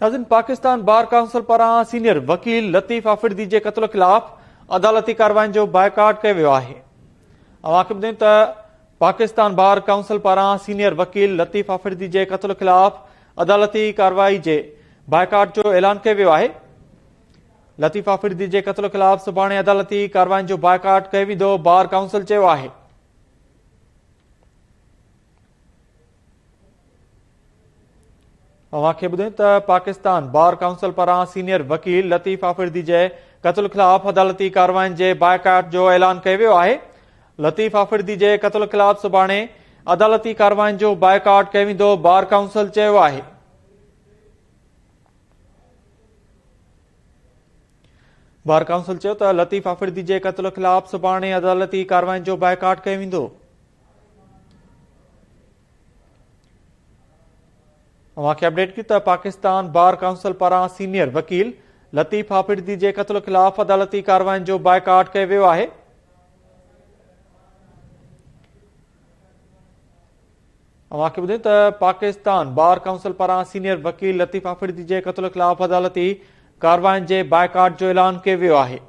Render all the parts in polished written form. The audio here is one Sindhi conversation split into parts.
ناظرين پاڪستان بار ڪائونسل پاران سينيئر وڪيل لطيف آفريدي جي قتل خلاف عدالتي ڪارروائين جو بائيڪاٽ ڪيو ويو آهي. اوهان کي ٻڌايون ته پاڪستان بار ڪائونسل پاران سينيئر وڪيل لطيف آفريدي جي قتل خلاف عدالتي ڪارروائي جي بائيڪاٽ جو اعلان ڪيو ويو آهي. لطيف آفريدي جي قتل خلاف سڀاڻي عدالتي ڪارروائين جو بائيڪاٽ ڪيو ويندو، بار ڪائونسل چيو آهي. اوهان کي ٻڌايون ته پاڪستان بار ڪائونسل پاران سينيئر وڪيل لطيف آفريدي جي قتل خلاف عدالتي ڪارروائين جي بائيڪاٽ جو اعلان ڪيو ويو آهي. لطيف آفريدي جي قتل خلاف سڀاڻي عدالتي ڪارروائين جو بائيڪاٽ ڪيو ويندو، بار ڪائونسل چيو آهي. بار ڪائونسل چيو ته لطيف آفريدي جي قتل خلاف سڀاڻي عدالتي ڪارروائين جو بائيڪاٽ ڪيو ويندو. اوهان کي اپڊيٽ ڪيون ته پاڪستان بار ڪائونسل پاران سينيئر وڪيل لطيف آفريدي جي قتل خلاف عدالتي ڪارروائين جو بائيڪاٽ ڪيو ويو آهي. اوهان کي ٻڌايون ته پاڪستان بار ڪائونسل پاران سينيئر وڪيل لطيف آفريدي جي قتل خلاف عدالتي ڪارروائين جي بائيڪاٽ جو اعلان ڪيو ويو آهي.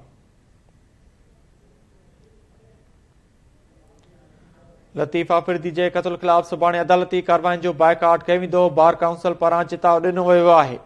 لطيف آفريدي جي قتل خلاف سڀاڻي عدالتي ڪارروائين جو بائيڪاٽ ڪيو ويندو، بار ڪائونسل پاران چتاء ڏنو ويو آهي.